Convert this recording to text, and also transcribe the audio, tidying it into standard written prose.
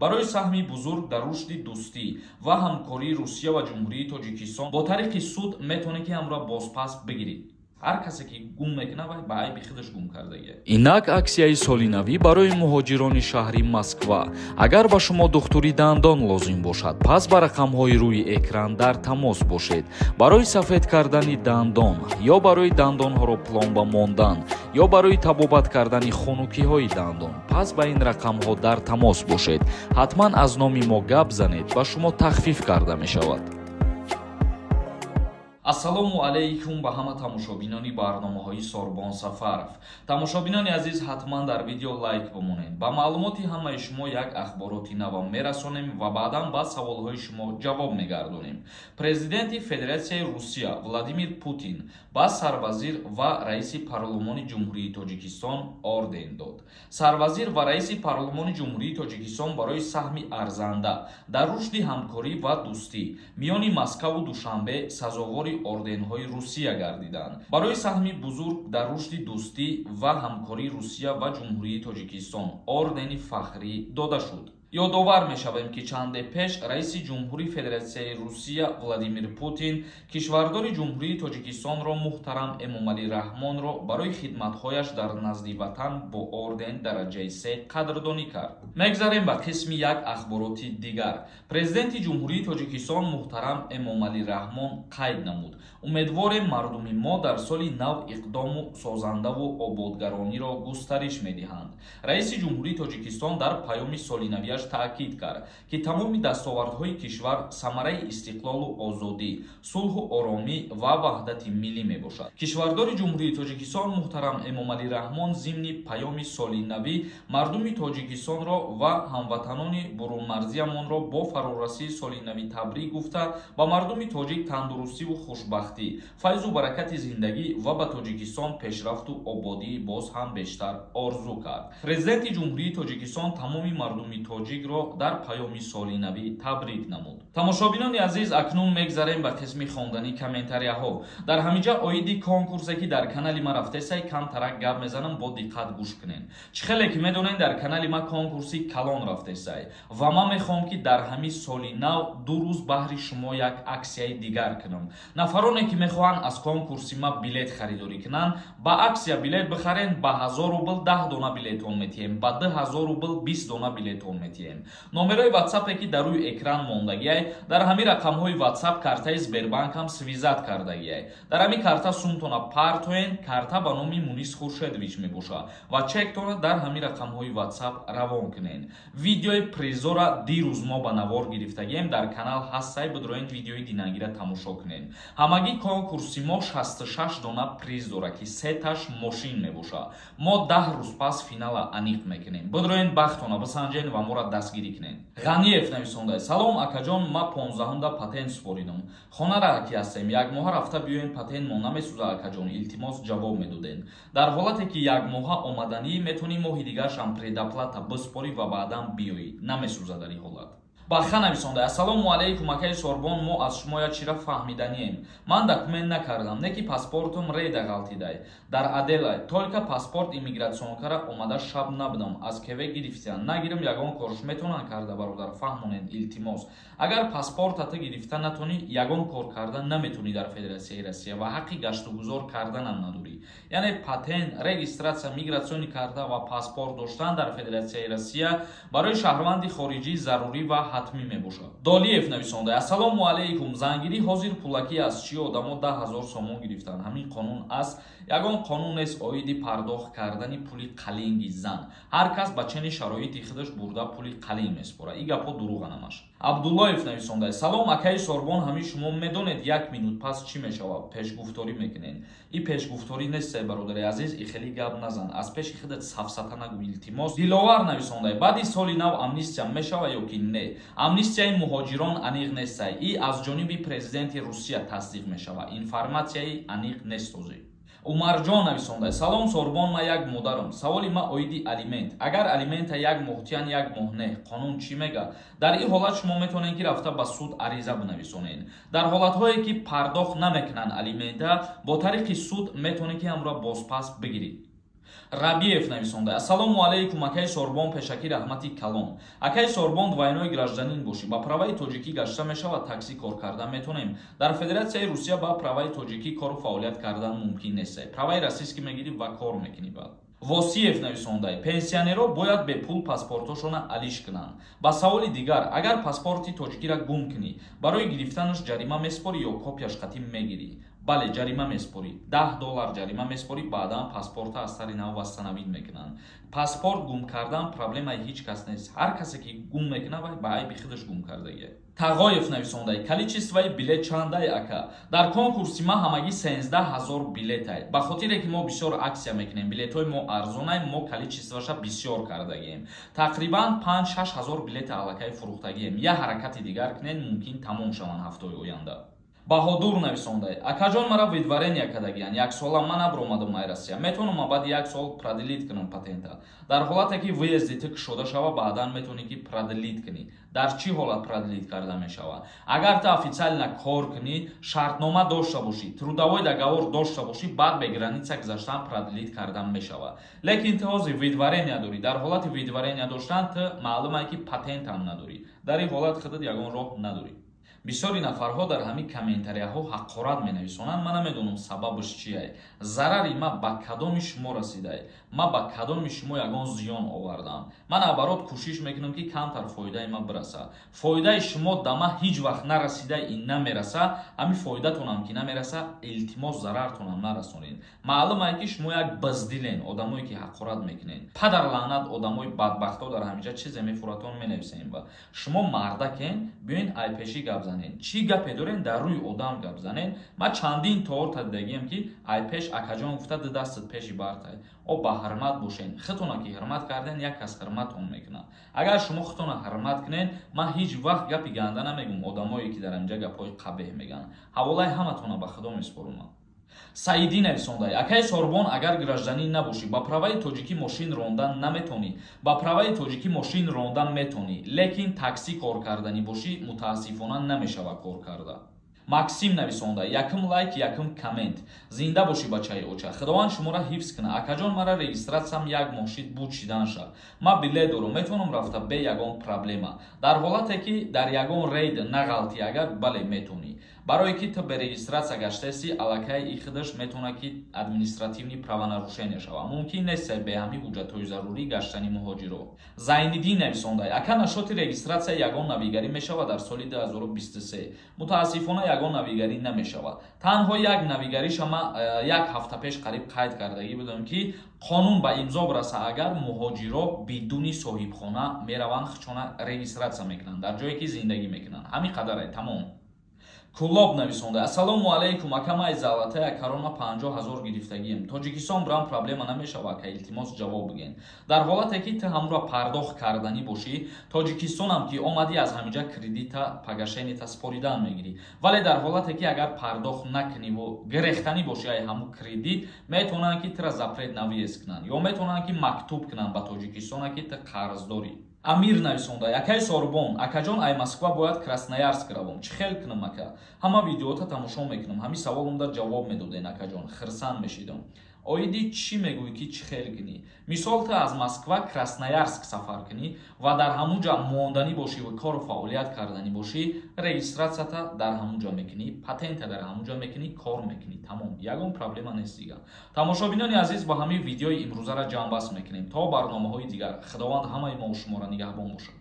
Барои саҳми бузург дар рушди дӯстӣ ва ҳамкории Русия ва Ҷумҳурии Тоҷикистон бо тариқи суд метавонӣ, ки ҳамро бозпас бигирӣ. Ҳар касе ки гум мекунад, вай ба айби худаш гум кардагия. Инак аксияи солинавӣ барои муҳоҷирони шаҳри Москва. Агар ба шумо духтури дандон лозим бошад, пас ба рақамҳои рӯи экран дар тамос бошед. Барои сафед кардани дандон ё барои дандонҳоро пломба мондан ё барои табобат кардани хунукиҳои дандон, пас ба ин рақамҳо дар тамос бошед. Ҳатман аз номи мо гап занед, ба шумо тахфиф карда мешавад. Ассалому алайкум ба ҳама тамошобинони барномаҳои Сорбон Сафаров. Тамошобинони азиз, ҳатман дар видео лайк бимонед. Ба маълумоти ҳамаи шумо як ахбороти навам мерасонем ва баъдан ба саволҳои шумо ҷавоб мегардонем. Президенти Федератсияи Русия Владимир Путин ба сарвазир ва раиси парлумони Ҷумҳурии Тоҷикистон орден дод. Сарвазир ва раиси парлумони Ҷумҳурии Тоҷикистон барои саҳми арзанда дар рушди ҳамкорӣ ва дӯстӣ миёни Москаву Душанбе сазовори орденҳои Русия гардиданд. Барои саҳми бузург дар рушди дӯстӣ ва ҳамкории Русия ва Ҷумҳурии Тоҷикистон ордени фахрӣ дода шуд. Ёдовар мешавем, ки чанде пеш раиси ҷумҳури Федератсияи Русия Владимир Путин кишвардори Ҷумҳурии Тоҷикистонро муҳтарам Эмомалӣ Раҳмонро барои хидматҳояш дар назди ватан бо орден дараҷаи се қадрдонӣ кард. Мегзарем ба қисми як ахбороти дигар. Президенти Ҷумҳурии Тоҷикистон муҳтарам Эмомалӣ Раҳмон қайд намуд: умедворем, мардуми мо дар соли нав иқдому созандаву ободгарониро густариш медиҳанд. Раиси Ҷумҳурии Тоҷикистон дар паёми солинавиаш таъкид кард, ки тамоми дастовардҳои кишвар самараи истиқлолу озодӣ, сулҳу оромӣ ва ваҳдати миллӣ мебошад. Кишвардори Ҷумҳурии Тоҷикистон муҳтарам Эмомалӣ Раҳмон зимни паёми солинавӣ мардуми Тоҷикистонро ва ҳамватанони бурунмарзиямонро бо фарорасии солинавӣ табрик гуфта, ба мардуми тоҷик тандурустиву хушбахтӣ, файзу баракати зиндагӣ ва ба Тоҷикистон пешрафту ободии боз ҳам бештар орзу кард. Президенти Ҷумҳурии Тоҷикистон тамоми мардуми тоҷикро дар паёми солинавӣ табрик намуд. Тамошобинони азиз, акнун мегзарем ба қисми хондани комментарияҳо. Дар ҳаминҷа оиди конкурсе, ки дар канали ма рафтесай, камтарак гап мезанам, бо диққат гӯш кунед. Чӣ хеле ки медонед, дар канали ма конкурси калон рафтесай ва ман мехоҳам, ки дар ҳамин соли нав 2 рӯз баҳри шумо як аксияи дигар кунам. Нафароне ки мехоҳанд аз конкурси ма билет харидорӣ кунанд, ба аксия билет бихарен, ба 1000 рубл 10 дона билетон метиҳем, ба 2000 рубл 20 дона билетон метиҳем. Номерои ватсапе, ки дар рӯи экран мондагиай, дар ҳамин рақамҳои ватсап картаи Сбербанкам связать кардагиай. Дар ҳамин карта сумтона партоен, карта ба номи Мунис Хуршедович мебошад ва чектона дар ҳамин рақамҳои ватсап равон кунен. Видеои призора дирӯз мо ба навор гирифтагием, дар канал ҳастай, бидроен, видеои динагира тамошо кунен. Ҳамагӣ конкурси мо 66 дона приз дора, ки сеташ мошин мебошад. Мо 10 рӯз пас финала аниқ мекунем. Бидроен, бахтона бисанҷен ва моро дастгирӣ кунед. Ғаниев нависонда: салом, акаҷон, ма 15-да патент супоридам, хонара ки ҳастем, як моҳа рафта биёем, патент мо намесӯза, акаҷон? Илтимос, ҷавоб медодем. Дар ҳолате ки як моҳа омаданӣ, метавонӣ моҳи дигаршам предоплата биспорӣ ва баъдан биёӣ, намесӯза дар ин ҳолат. Баха нависонда: ассалому алайкум, акаи Сорбон, мо аз шумо як чира фаҳмиданием. Ман документ накардам, не ки паспортум реда ғалтидай дар отделай, только паспорт иммиграционкара омада шаб набудам, аз кеве гирифтиян, нагирим, ягон корш метавонанд карда? Бародар, фаҳмонед, илтимос. Агар паспортата гирифта натонӣ, ягон кор карда наметавонӣ дар Федератсияи Россия ва ҳаққи гаштугузор карданам надорӣ. Яъне патент, регистрация, миграционный карта ва паспорт доштан дар Федератсияи Россия барои шаҳрванди хориҷӣ зарурӣ ва ҳатмӣ мебошад. Долиев нависонда: ассалому алайкум, зангирӣ ҳозир пулакӣ аст, чӣ одамо 10 000 сомон гирифтанд, ҳамин қонун аст? Ягон қонун нест оиди пардохт кардани пули қалинги зан. Ҳар кас ба чени шароити худаш бурда пули қалинг месупорад. Ин гапҳо дурӯға намаш. Абдуллоев нависонда: салом, акаи Сорбон, ҳамин шумо медонед, як минут пас чӣ мешавад? Пешгуфторӣ мекунед. И пешгуфторӣ нест, бародари азиз, и хеле гап назан, аз пеши худат сафсата нагӯ, илтимос. Диловар нависонда: баъди соли нав амнистия мешава ё ки не? Амнистияи муҳоҷирон аниқ нестай, и аз ҷониби президенти Русия тасдиқ мешавад, информатсияи аниқ нест ҳозир. Умарҷон нависонда: салом, Сорбон, ман як модарам, саволи ма оиди алимент. Агар алимента як моҳ тиян, як моҳ не, қонун чӣ мега? Дар ин ҳолат шумо метавонед, ки рафта ба суд ариза бинависонед. Дар ҳолатҳое ки пардохт намекунанд алимента, бо тариқи суд метавонед, ки ҳамро бозпас бигиред. Рабиев нависонда: Ассалому алайкум, акаи Сорбон, пешакӣ раҳмати калон. Акаи Сорбон, двойной гражданин бошӣ, ба праваи тоҷикӣ гашта мешавад, таксӣ кор кардан метонем? Дар Федератсияи Русия ба праваи тоҷикӣ кору фаъолият кардан мумкин нест. Праваи российский мегирӣ ва кор мекунӣ баъд. Восиев нависондай: пенсионерҳо бояд бепул паспортҳошона алиш кунанд. Ба саволи дигар, агар паспорти тоҷикиро гум кунӣ, барои гирифтанаш ҷарима меспорӣ ё копияш қатӣ мегирӣ? Бале, ҷарима меспорӣ. $10 ҷарима меспорӣ, баъдан паспорта аз сари нав восстановить мекунанд. Паспорт гум кардан проблемаи ҳеҷ кас нест. Ҳар касе ки гум мекунад, вай ба айби худаш гум кардагия. Тағоев нависондай: количествои билет чандай, ака? Дар конкурси ма ҳамагӣ 13 000 билетай. Ба хотире ки мо бисёр акция мекунем, билетҳои мо арзонай, мо количествоша бисёр кардагием. Тақрибан 5-6 ҳазор билета аллакай фурӯхтагием. Я ҳаракати дигар кунед, мумкин тамом шаванд ҳафтаи оянда. Баҳодур нависондай: акаҷон, мара выдворение кардагиян, яксола ман набуромадам ай Россия, метавонам баъди як сол продлить кунам патента? Дар ҳолате ки въезди ту кушода шава, баъдан метавонӣ ки продлить кунӣ. Дар чӣ ҳолат продлить карда мешавад? Агар ту официально кор кунӣ, шартнома дошта бошӣ, трудовой договор дошта бошӣ, баъд бе граница гузаштан продлить кардан мешавад. Лекин ту ҳозир выдворение дорӣ. Дар ҳолати выдворение доштан ту маълумае ки патентам надорӣ. Дар ин ҳолат худат ягон роҳ надорӣ. Бисёри нафарҳо дар ҳамин комментарияҳо ҳақорат менависонанд. Ман намедонам, сабабаш чие. Зарари ма ба кадоми шумо расидай? Ма ба кадоми шумо ягон зиён овардам? Ман наоборот кӯшиш мекунам, ки камтар фоидаи ма бираса. Фоидаи шумо да ма ҳеҷ вақт нарасида и намераса. Ҳамин фоидатонам ки намераса, илтимос, зарартонам нарасонед. Маълумае ки шумо як биздилен, одамое ки ҳақорат мекунед. Падар лаънат, одамои бадбахто, дар ҳамиҷа чизе мефуратон, менависем. Ба шумо мардакен, биёен, айпешӣ гап занед. Чӣ гапе дорен, дар рӯи одам гап занед. Ман чандин торта дидагиам, ки айпеш акаҷон гуфта, ду дастат пеши бартай. О, ба ҳурмат бошен. Худтона ки ҳурмат карден, як кас ҳурматон мекунад. Агар шумо худтона ҳурмат кунед, ман ҳеҷ вақт гапи ганда намегум. Одамое ки дар инҷа гапҳои қабеҳ мегӯянд, ҳаволаи ҳаматона ба худо месупорам. Саидӣ нависондай: акаи Сорбон, агар гражданин набошӣ, ба праваи тоҷикӣ мошин рондан наметонӣ? Ба праваи тоҷикӣ мошин рондан метонӣ, лекин таксӣ кор карданӣ бошӣ, мутаассифона, намешавад кор карда. Максим нависонда: якум лайк, якум коммент. Зинда бошӣ, бачаи оча, Худованд шуморо ҳифз кунад. Акаҷон, мара регистратсиям як моҳ шид, буд шидан ша. Ма билет дорум, метавонам рафта бе ягон проблема? Дар ҳолате ки дар ягон рейд нағалтӣ агар, бале, метавонӣ. Барое ки ту бе регистратсия гаштаеси, аллакай и худаш метавонад ки административный правонарушение шава. Мумкин нест бе ҳамин ҳуҷҷатҳои зарурӣ гаштани муҳоҷиро. Зайниддин нависонда: ака, насчёти регистратсия ягон навигарӣ мешавад дар соли 2023? Мутаассифона, ягон навигарӣ намешавад. Танҳо як навигариша ма як ҳафта пеш қариб қайд кардагӣ будам, ки қонун ба имзо бираса агар, муҳоҷиро бидуни соҳибхона мераванд, хучона регистратсия мекунанд дар ҷое ки зиндагӣ мекунанд. Ҳамин қадаре, тамом. Кулоб нависонда: ассалому алайкум, ака, май залатая корона 50 000 гирифтагием, Тоҷикистон брам проблема намешава, ака? Илтимос, ҷавоб биген. Дар ҳолате ки ту ҳамуро пардохт карданӣ бошӣ, Тоҷикистонам ки омадӣ, аз ҳамиҷа кредита погашениета споридан мегирӣ. Вале дар ҳолате ки агар пардохт накуниву гирехтанӣ бошӣ ай ҳаму кредит, метавонанд ки тура запрет на въезд кунанд ё метавонанд ки мактуб кунанд ба Тоҷикистона, ки ту қарздорӣ. Амир нависонда: акаи Сорбон, акаҷон, ай Москва бояд Красноярск равом, чӣ хел кунам, ака? Ҳама видеота тамошо мекунам, ҳамин саволумда ҷавоб медоден, акаҷон, хирсанд мешидам. Оиди чӣ мегӯӣ, ки чӣ хел кунӣ? Мисол, ту аз Москва Красноярск сафар кунӣ ва дар ҳамун ҷа монданӣ бошӣ ва кору фаъолият карданӣ бошӣ, регистратсията дар ҳамун ҷо мекунӣ, патента дар ҳамун ҷо мекунӣ, кор мекунӣ, тамом, ягон проблема нест дига. Тамошобинони азиз, ба ҳамин видеои имрӯзара ҷамъбаст мекунем. То барномаҳои дигар, Худованд ҳамаи мо шуморо нигаҳбон бошад.